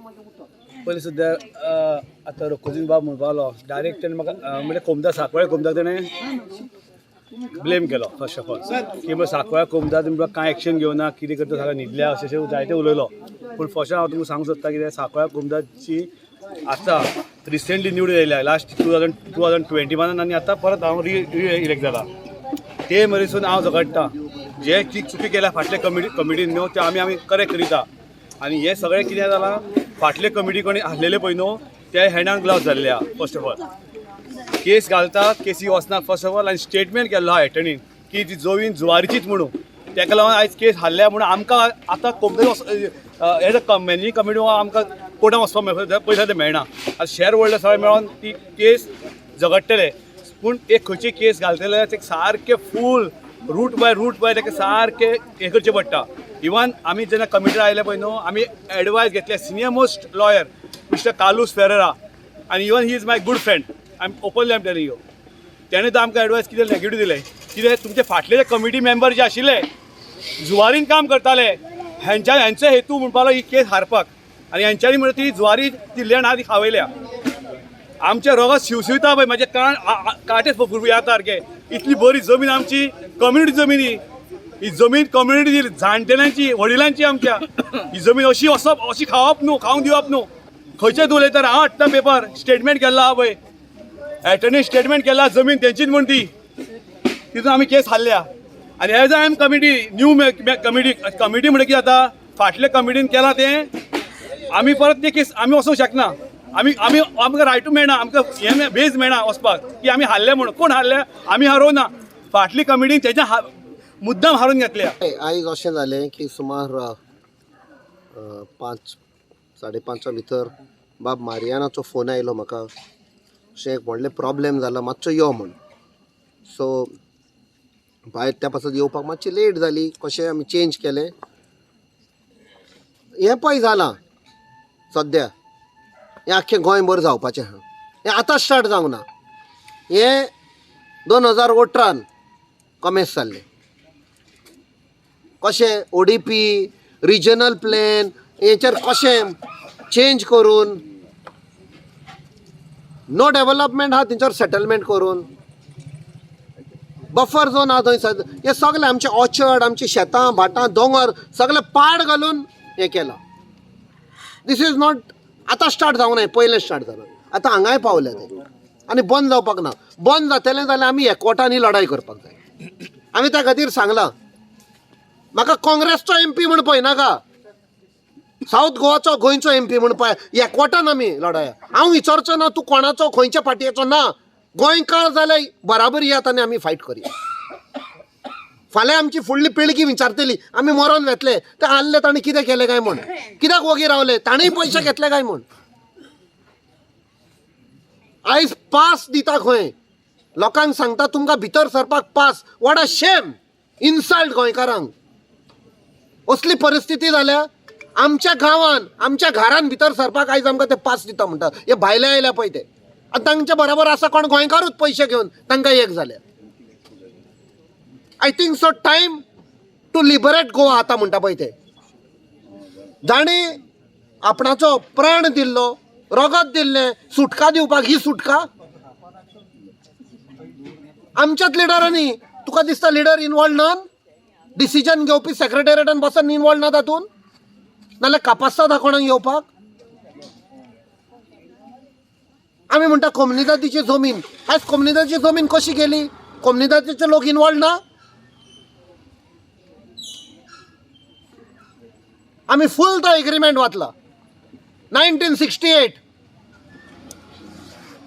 पयलीं सुद्दां आतां रकुजीन बाब म्हणपाक लागलो डायरेक्ट तेणें म्हाका म्हणजे कोमदा सांकवाळे कोमदाक तेणें ब्लेम केलो फर्स्ट ऑफ ऑल की म्हणजे सांकवाळे कोमदा तुमकां कांय एक्शन घेवना कितें करता सगळें न्हिदल्या अशें अशें जायते उलयलो. पूण फर्स्ट हांव तुमकां सांगूंक सोदता कितें सांकवाळे कोमदाची आतां रिसेंटली निवडून येयल्या लास्ट 2021 आनी आतां परत हांव रि इलेक्ट जाला. ते मेरेसून हांव झगडटा जे चुकी केल्या फाटले कमिटीन न्हू ते आमी आमी करेक्ट करिता. आनी हें सगळें कितें जालां फाटले कमिटी कोणी आसलेले पळय न्हू ते हँड आन ग्लव्स जाल्ले आहा. फर्स्ट ऑफ ऑल केस घालता केसी वचना फर्स्ट ऑफ ऑल. आनी स्टेटमेंट केल्लो आहा एटर्नीन की ती जमीन जुवारीचीच म्हणून तेका लागून आयज केस हाडल्या म्हणून आमकां आतां कोमदारी एज अ मॅनेजींग कमिटी आमकां कोर्टान वचपाक पयशे ते मेळना. आतां शेअर होल्डर सगळे मेळोन ती केस झगडटले. पूण एक खंयची केस घालतले ते सारके फूल रूट बाय रूट बाय ताका सारकें हें करचें पडटा. इवन आमी जेन्ना कमिटीर आयले पळय न्हू आमी एडवायस घेतले senior most lawyer mister Carlos Ferreira आनी even he is my good friend. I am openly I am telling you. तेणें तर आमकां एडवायस कितें नेगेटीव दिलें कितें तुमचे फाटले जे कमिटी मेंबर जे आशिल्ले जुवारीन काम करताले हेंच्या हेंचो हेतू म्हणपाक ही केस हारपाक आनी हेंच्यांनी म्हणटा ती जुवारी ती लेण आहा ती खावयल्या. आमचें रगत शिवशिवता पळय म्हाजे कान कांटे फुरफुर सारके. इतली बरी जमीन आमची कम्युनिटी जमीन ही ही जमीन कम्युनिटी दिली जाणटेल्यांची वडिलांची आमच्या ही जमीन अशी वचप अशी खावप न्हू खावंक दिवप न्हू. खंयचे उलयता हांव हाडटा पेपर स्टेटमेंट केल्लो आहा पळय एटर्नी स्टेटमेंट केला जमीन तेंचीच म्हण ती तितून आमी केस हाडल्या. आनी as I am committee new committee committee म्हणटा कितें जाता फाटले कमिटीन केलां तें आमी परत ते केस आमी वचूंक शकना. आमी आमी आमकां रायटू मेळना आमकां हें बेज मेळना वचपाक की आमी हारले म्हणून. कोण हारले आमी हारोवना फाटली कमिटीन तेच्या मुद्दाम हारून घेतल्या. आयज अशें जालें की सुमार 5 साडे 5 भितर बाब मारियानाचो फोन आयलो म्हाका. अशें एक व्हडलें प्रॉब्लेम जाला मातसो यो म्हूण. सो भायर त्या पासत येवपाक मातशी लेट जाली. कशें आमी चेंज केलें हें पळय जालां सद्या हें आख्खें गोंयभर जावपाचें आहा. हें आतां स्टार्ट जावंक ना. हें 2018 कॉमेस जाल्लें. कशें ODP regional plan हेचेर कशें चेंज करून नो डेवलपमेंट आहा तेंच्यावर सेटलमेंट करून बफर झोन आहा थंय हें सगळें आमचें ऑर्चर्ड आमचीं शेतां भाटां दोंगर सगळें पाड घालून हें केलां. This is not आतां स्टार्ट जावंक ना पयलें स्टार्ट जालां. आतां हांगाय पावल्या तें आनी बंद जावपाक ना. बंद जातलें जाल्यार आमी एकवटांनी लडाय करपाक जाय. आमी त्या खातीर सांगलां म्हाका काँग्रेसचो MP म्हूण पळयनाका सावथ गोवाचो गोंयचो MP म्हूण पळय. एकवटान आमी लडाया. हांव विचारचो ना तूं कोणाचो खंयच्या पार्टीचो ना. गोंयकार जाल्यार बराबर येत आनी आमी फायट करया. फाल्यां आमची फुडली पिळगी विचारतली आमी मरोन वेतले ते आहले ताणें कितें केलें काय म्हूण कित्याक वोगी रावले ताणें पयशे घेतले काय म्हूण. आयज पास दिता खंय लोकांक सांगता तुमकां भितर सरपाक pass. What a shame insult गोंयकारांक. असली परिस्थिती जाल्या आमच्या गांवान आमच्या घरान भितर सरपाक आयज आमकां ते पास दिता म्हणटा. हे भायले आयल्या पळय ते आनी तांच्या बरोबर आसा कोण गोंयकारूच पयशे घेवन तांकां एक जाल्या. I think so time to liberate Goa आतां म्हणटा पळय ते जाणें आपणाचो प्राण दिल्लो रगत दिल्लें सुटका दिवपाक. ही सुटका आमच्याच लिडरांनी. तुका दिसता लिडर इनवॉल्व ना डिसिजन घेवपी सेक्रेटेरिएटान बसून इनवॉल्व ना तातूंत नाल्यार कापास्ता कोणाक येवपाक. आमी म्हणटा कोमुनिदादीची जमीन. आयज कोमुनिदादीची जमीन कशी गेली? कोमुनिदादीचे लोक इनवॉल्व ना. आमी फूल तो एग्रीमेंट वाचला 1968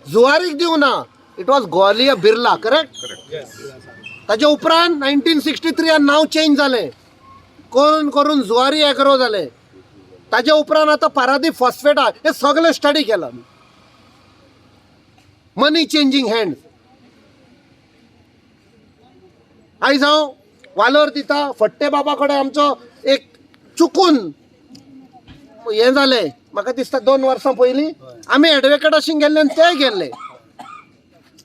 जुवारीक दिवना ना. It was Gwalia Birla correct. ताच्या उपरांत 1963 नांव चेंज जालें करून करून जुवारी एग्रो जालें. ताच्या उपरांत आतां पारादीप फॉस्फेटा हें सगळें स्टडी केलां. Money changing hand. आयज हांव वालोर दिता फट्टे बाबा कडेन आमचो एक चुकून हें जालें म्हाका दिसता 2 वर्सां पयलीं आमी एडवोकेटाशी गेल्ले आनी ते गेल्ले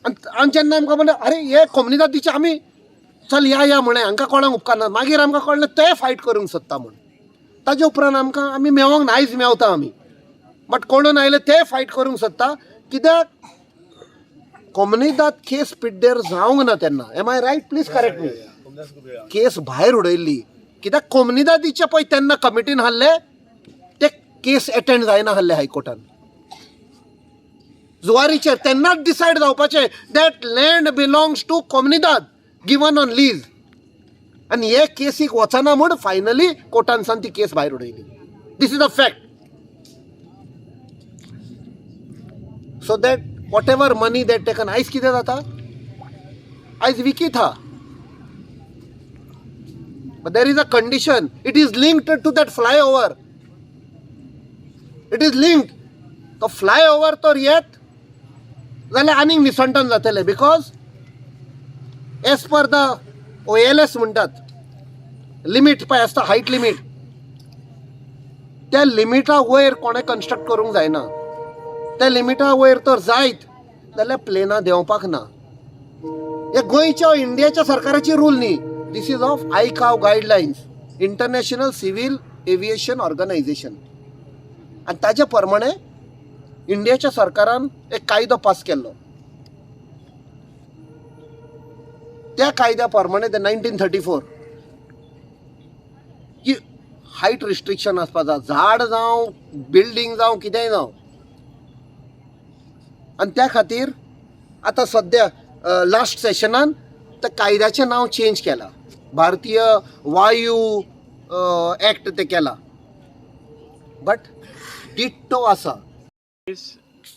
आनी जेन्ना आमकां म्हणलें अरे हे कोमुनिदादीचे आमी चल या या म्हणें हांकां कोणाक उपकारना. मागीर आमकां कळ्ळें ते फायट करूंक सोदता म्हूण. ताजे उपरांत आमकां आमी मेवोंक ना. आयज मेवता आमी. बट कोणून आयले ते फायट करूंक सोदता कित्याक कोमनिदाद केस पिड्डेर जावंक ना तेन्ना. Am I right? Please correct me. Case भायर उडयल्ली कित्याक कोमनिदादीचे पळय तेन्ना कमिटीन हाडले ते केस एटेंड जायना आहले हायकोर्टान. जुवारीचेर तेन्नाच डिसायड जावपाचें that land belongs to Comunidade given on lease. आनी हे केसीक वचना म्हूण फायनली कोर्टान सान ती केस भायर उडयली. This is a fact. So that whatever money that taken, आयज कितें जाता, आयज विकीत हा. But there is a condition. It is linked to that flyover. It is linked. तो फ्लायओवर तर येत जाल्यार आनीक निसंटन जातलें, because as per the OLS म्हणटात लिमीट पळय आसता, हायट लिमीट, त्या लिमिटा वयर कोणें कन्स्ट्रक्ट करूंक जायना. त्या लिमिटा वयर तर जायत जाल्यार प्लेनां देंवपाक ना. हे गोंयच्या, इंडियाच्या सरकाराची रूल न्ही. This is of ICAO guidelines, International Civil Aviation Organization. आनी ताजे प्रमाणे इंडियाच्या सरकारान एक कायदो पास केल्लो. त्या कायद्या प्रमाणे ते 1934 की हायट रिस्ट्रिक्शन आसपा जाय, झाड जावं, बिल्डींग जावं, कितेंय जावं. आनी त्या खातीर आतां सद्या लास्ट सेशनान त्या कायद्याचें नांव चेंज केलां, भारतीय वायू एक्ट ते केला, बट डिट्टो आसा.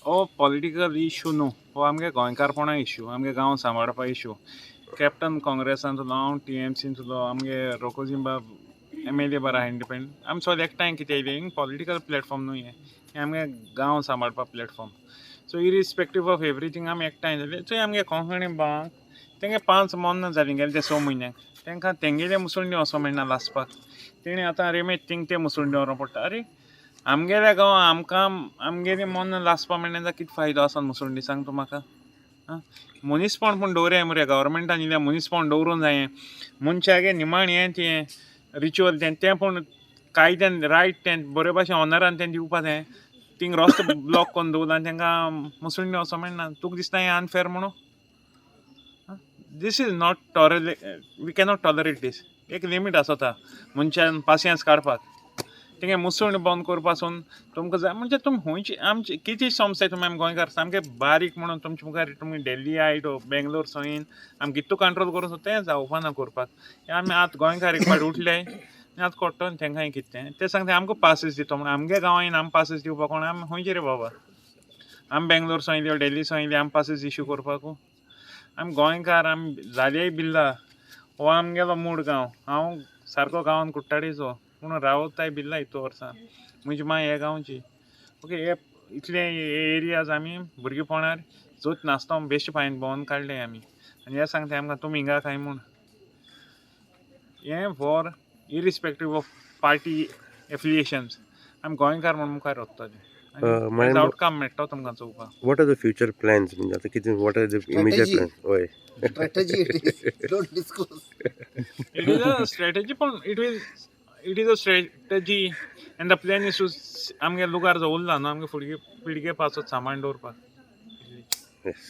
हो पॉलिटिकल इशू न्हू, हो आमगे गोंयकारपणा इशू, आमगे गांव सांबाळपा इशू. कॅप्टन काँग्रेसांतलो, हांव टीएमसींतलो, आमगे रोकोजीम बाब एमएलए बरो आहा इंडिपेंडंट. आमी सगळे एकठांय कितें येयले, हिंग पॉलिटिकल प्लॅटफॉर्म न्हू हें, हें आमगे गांव सांबाळपा platform. So irrespective of everything आमी एकठांय जाले. चोय आमगे कोंकणी भावांक तेंगे 5 मोन्नां जालीं गेले ते 6 म्हयन्याक, तेंकां तेंगेले मुसुंडी वचों मेळना लासपाक. तेणी आतां रेमेद थिंग ते मुसुंडी व्हरोंक पडटा. आरे आमगेल्या गांवां आमकां आमगेली मोन्नां लासपा मेळना जाल्यार कितें फायदो आसा मुसुंडी, सांग तूं म्हाका. आं, मनीसपण पूण दवरया मरे, गव्हर्मेंटान इल्लें मनीसपण दवरूंक जायें. मनशागे निमाण हें तें रिच्युअल तें तें पूण कायद्यान रायट तें बरे भाशेन ऑनरान तें दिवपा जायें. थिंग रस्तो ब्लॉक करून दवरला आनी तेंकां मुसुंडी वचोंक मेळना. तुका दिसता हें अनफेर म्हणून? This is not we cannot tolerate this. एक लिमीट आसता मनशान पासियेंस काडपाक. तेंगे मुसण बंद करपासून तुमकां जाय म्हणजे तुमी खंयची आमची कितें समजताय तुमी आमी गोंयकार सामके बारीक म्हणून तुमचे मुखार तुमी दिल्ली आयट बेंगलोर सोयीन आमी कितू कंट्रोल करूं सोदता तें जावपा ना करपाक. हें आमी आतां गोंयकार एक फावट उठले आनी आतां कोट्टो तेंकां कितें तें ते सांगता आमकां पासीस दिता म्हणून. आमगे गांवांत आमी पासीस दिवपाक कोण, आमी खंयचे रे बाबा, आमी बेंगलोर सोयली दिल्ली सोयली आमी पासीस इशू करपाकू. आमी गोंयकार, आमी जालेय बिल्ला, हो आमगेलो मूळ गांव. हांव सारको गांवान कुट्टाडेचो पूण रावताय बिल्ला इतू वर्सां, म्हजी मांय ह्या गांवची. ओके, हे इतले एरियाज आमी भुरगेपणार जोत नासतना बेश्टे पांयन भोंवन काडले आमी. आनी हे सांगता आमकां तुमी हिंगा काय म्हूण. हें for irrespective of party affiliations आमी गोंयकार म्हूण मुखार वतले. आनी आउटकम मेळटा तुमकां चोवपाक. What are the future plans? म्हणजे आतां कितें, what are the immediate Strategy. Plans? हय. Strategy it is, don't disclose. It is a strategy, पण it is a strategy and the plan is to आमगे लुगार जो उरला न्हू आमगे फुडगे पिळगे पासत सांबाळून दवरपाक. Yes.